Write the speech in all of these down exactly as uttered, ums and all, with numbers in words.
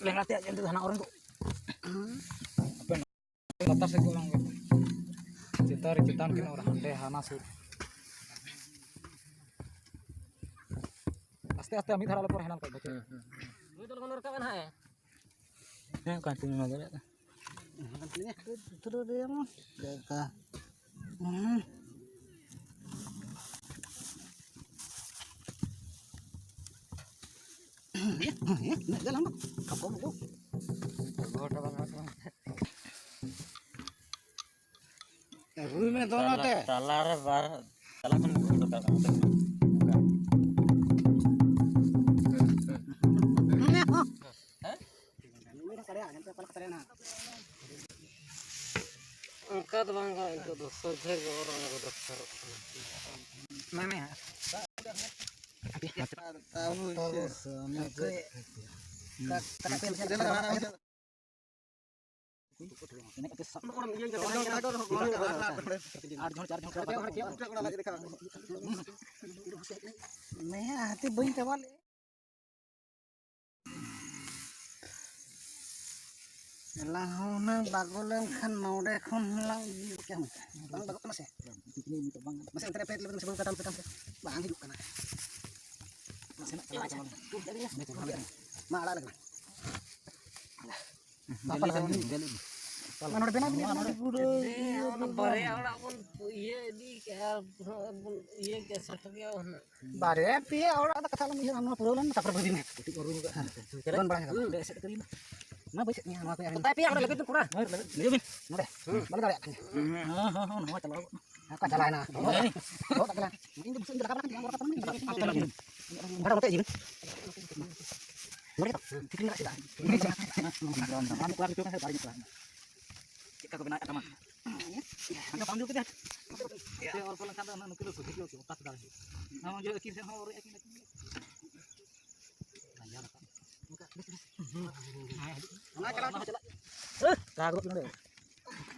ᱞᱮᱸᱜᱟ ᱛᱮ ᱟᱡ ᱚᱱᱛᱮ ᱫᱚ ᱦᱟᱱᱟ ᱚᱨ ᱫᱚ᱾ ᱦᱟᱯᱮ ᱞᱟᱛᱟᱨ ᱥᱮᱫ ᱠᱚ ᱵᱟᱝ ᱜᱮ᱾ ᱪᱮᱛᱟᱱ ᱨᱮ ᱪᱮᱛᱟᱱ ᱠᱤᱱ ᱚᱨ ᱦᱟᱸᱰᱮ ᱦᱟᱱᱟ ᱥᱩᱨ᱾ ᱟᱥᱛᱮ ᱟᱥᱛᱮ ᱢᱤᱫ ᱫᱷᱟᱨᱟ ᱟᱞᱚ ᱯᱚᱨ ᱦᱟᱱᱟ ᱞᱮᱠᱟ ᱵᱚᱪᱚ᱾ ᱦᱩᱸ, ᱦᱩᱸ, ᱦᱩᱸ᱾ ᱱᱩᱭ ᱫᱚ ᱞᱚᱜᱚᱱ ᱨᱟᱠᱟᱵ ᱮᱱ ᱦᱟᱸᱜ ᱮ᱾ ᱦᱮᱸ, ᱠᱚᱱᱴᱤᱱᱤᱭᱩ ᱢᱟ ᱫᱟᱲᱮᱭᱟᱜ᱾ ᱫᱷᱩᱨᱟᱹᱣ ᱫᱚ ᱡᱮᱢᱚᱱ ᱪᱮᱫ ᱞᱮᱠᱟ᱾ ᱦᱩᱸ᱾ ᱨᱩᱭ ᱢᱮ ᱫᱚᱱ ᱛᱟᱞᱟ-, ᱟᱛᱮ᱾ ᱛᱟᱞᱟᱨᱮ ᱵᱟᱨ, ᱛᱟᱞᱟ ᱠᱷᱚᱱ ᱜᱮᱠᱚ ᱩᱰᱩᱠ ᱫᱟᱲᱮᱭᱟᱜᱼᱟ᱾ ᱦᱮᱸ? ᱚᱱᱠᱟ ᱫᱚ ᱵᱟᱝ ᱜᱟᱱᱚᱜᱼᱟ, ᱱᱤᱛᱚᱜ ᱫᱚ ᱥᱚᱡᱷᱮ ᱜᱮ ᱚᱨ ᱚᱱᱟ ᱠᱚ ᱫᱚᱨᱠᱟᱨᱚᱜ ᱠᱟᱱᱟ᱾ ᱢᱟᱱᱮ ᱦᱟᱸᱜ᱾ ᱛᱟᱵᱚ ᱥᱮ, ᱚᱱᱮ ᱪᱮᱫ ᱠᱷᱟᱹᱛᱤᱨ? ᱮᱱᱮᱡ ᱠᱟᱛᱮ ᱥᱟᱵ ᱟᱴ ᱡᱚᱱ, ᱪᱟᱨ ᱡᱚᱱ ᱠᱚ ᱨᱟᱠᱟᱵ᱾ ᱱᱮ ᱦᱟᱹᱛᱤ ᱵᱟᱹᱧ ᱪᱟᱵᱟ ᱞᱮᱫ᱾ ᱮᱞᱟ ᱦᱚᱸ ᱦᱩᱱᱟᱹᱝ ᱵᱟᱜᱚ ᱞᱮᱱᱠᱷᱟᱱ ᱱᱚᱰᱮ ᱠᱷᱚᱱ ᱦᱚᱸᱞᱟᱝ ᱤᱫᱤ ᱜᱚᱫ ᱠᱟᱭᱟ᱾ ᱵᱟᱝ ᱵᱟᱜᱚᱜ ᱠᱟᱱᱟ ᱥᱮ? ᱢᱟᱥᱮ ᱚᱱᱛᱮ ᱨᱮ ᱯᱮ ᱞᱮᱵᱮᱞ ᱥᱮ ᱵᱟᱝ ᱠᱟᱴᱟᱢ ᱯᱮ ᱛᱟᱢ ᱯᱮ᱾ ᱵᱟᱝ ᱦᱤᱡᱩᱜ ᱠᱟᱱᱟ᱾ ᱱᱟᱥᱮᱱᱟᱜ ᱪᱟᱞᱟᱣ ᱪᱟᱞᱟᱣ ᱞᱮᱱᱟ᱾ ᱢᱟ ᱟᱲᱟᱜ ᱞᱮ ᱠᱟᱱᱟ᱾ ᱢᱟ ᱱᱚᱰᱮ ᱵᱮᱱᱟᱣ ᱵᱤᱱ, ᱱᱚᱰᱮ ᱯᱩᱨᱟᱹ ᱤᱭᱟᱹ ᱚᱱᱟ ᱵᱟᱨᱭᱟ ᱚᱲᱟᱜ ᱵᱚᱱ ᱤᱭᱟᱹ ᱤᱫᱤ ᱠᱮᱜᱼᱟ, ᱟᱨ ᱯᱩᱨᱟᱹ ᱵᱚᱱ ᱤᱭᱟᱹ ᱠᱮᱜᱼᱟ, ᱥᱮᱴᱮᱨ ᱠᱮᱜᱼᱟ ᱵᱚᱱ ᱦᱟᱸᱜ᱾ ᱵᱟᱨᱭᱟ ᱯᱮᱭᱟ ᱚᱲᱟᱜ ᱫᱚ ᱠᱟᱛᱷᱟ ᱟᱞᱚᱢ ᱩᱭᱦᱟᱹᱨᱟ, ᱱᱚᱣᱟ ᱯᱩᱨᱟᱹᱣ ᱞᱮᱱ ᱛᱟᱨᱯᱚᱨᱮ ᱵᱟᱹᱜᱤ ᱢᱮ᱾ ᱠᱟᱹᱴᱤᱡ ᱵᱚᱱ ᱵᱟᱲᱟᱭ ᱠᱟᱫᱟ᱾ ᱦᱩᱸ᱾ ᱱᱚᱣᱟ ᱠᱚ ᱟᱨ ᱯᱮᱭᱟ ᱚᱲᱟᱜ ᱞᱟᱹᱜᱤᱫ ᱫᱚ ᱯᱩᱨᱟ᱾ ᱦᱳᱭ, ᱞᱟᱹᱜᱤᱫ᱾ ᱱᱤᱡᱮ ᱵᱤᱱ ᱱᱚᱰᱮ᱾ ᱦᱩᱸ᱾ ᱵᱟᱞᱮ ᱫᱟᱲᱮᱭᱟᱜ ᱠᱟᱱᱟ᱾ ᱦᱩᱸ, ᱦᱩᱸ, ᱦᱩᱸ, ᱱᱚᱣᱟ ᱪᱟᱞᱟᱣ ᱜᱚᱫ ᱱᱟ᱾ ᱚᱠᱟ ᱪᱟᱞᱟᱣ ᱮᱱᱟ? ᱦᱮᱸ᱾ ᱵᱚᱦᱚᱜ ᱫᱟᱜ ᱠᱟᱱᱟ᱾ ᱤᱧ ᱫᱚ ᱵᱩᱥᱩᱵ ᱤᱧ ᱨᱟᱠᱟᱵ ᱠᱟᱱᱟ, ᱤᱧ ᱫᱚ ᱵᱚᱨᱚ ᱠᱟᱛᱷᱟ ᱵᱟᱝ᱾ ᱵᱷᱟᱲᱟ ᱱᱚᱛᱮ ᱤᱫᱤ ᱵᱤᱱ᱾ ᱱᱚᱰᱮ ᱛᱚ, ᱴᱷᱤᱠ ᱞᱤᱧ ᱨᱟᱜ ᱠᱮᱫᱟ᱾ ᱟᱨ ᱢᱤᱫ ᱠᱚᱲᱟ ᱠᱤᱪᱷᱩ ᱠᱟᱱᱟ, ᱵᱟᱨ ᱠᱚᱲᱟ᱾ ᱪᱮᱫ ᱞᱮᱠᱟ ᱠᱚ ᱵᱮᱱᱟᱣᱮᱫ ᱛᱟᱢᱟ? ᱦᱟᱱᱛᱮ ᱵᱟᱢ ᱡᱩᱞ ᱠᱮᱫᱟ? ᱚᱞᱯᱚ ᱞᱮᱱᱠᱷᱟᱱ ᱫᱚ ᱱᱩᱠᱩ ᱫᱚ ᱥᱚᱡᱷᱮ ᱜᱮ ᱚᱛᱟ ᱥᱮᱫᱟ ᱦᱩᱭᱩᱜᱼᱟ᱾ ᱱᱚᱣᱟ ᱡᱚ ᱟᱹᱠᱤᱱ ᱥᱮᱫ ᱦᱚᱸ ᱚᱨ ᱟᱹᱠᱤᱱ ᱟᱹᱠᱤᱱ ᱜᱮ᱾ ᱚᱱᱟ ᱪᱟᱞᱟᱣ ᱪᱟᱞᱟᱜ᱾ ᱨᱟᱜᱚᱜ ᱱᱚᱰᱮ᱾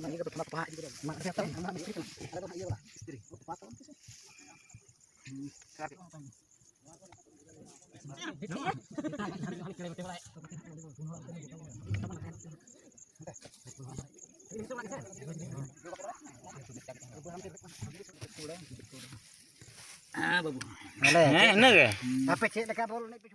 ᱚᱱᱟ ᱤᱭᱟᱹ ᱠᱚᱫᱚ ᱛᱷᱚᱲᱟ ᱛᱚᱯᱟ ᱦᱟᱜ ᱤᱫᱤ ᱠᱟᱛᱮ ᱢᱟ ᱟᱨ ᱛᱟᱦᱞᱮ ᱚᱱᱟ ᱤᱭᱟᱹ ᱵᱟᱞᱟ ᱤᱥᱛᱨᱤ ᱛᱚᱯᱟ ᱛᱟᱵᱚᱱ ᱯᱮᱥᱮ᱾ ᱦᱮᱸ ᱵᱟᱹᱵᱩ᱾ ᱦᱮᱸ, ᱤᱱᱟᱹᱜᱮ᱾ ᱟᱯᱮ ᱪᱮᱫ ᱞᱮᱠᱟ ᱵᱚᱞ ᱮᱱᱮᱡ ᱯᱮ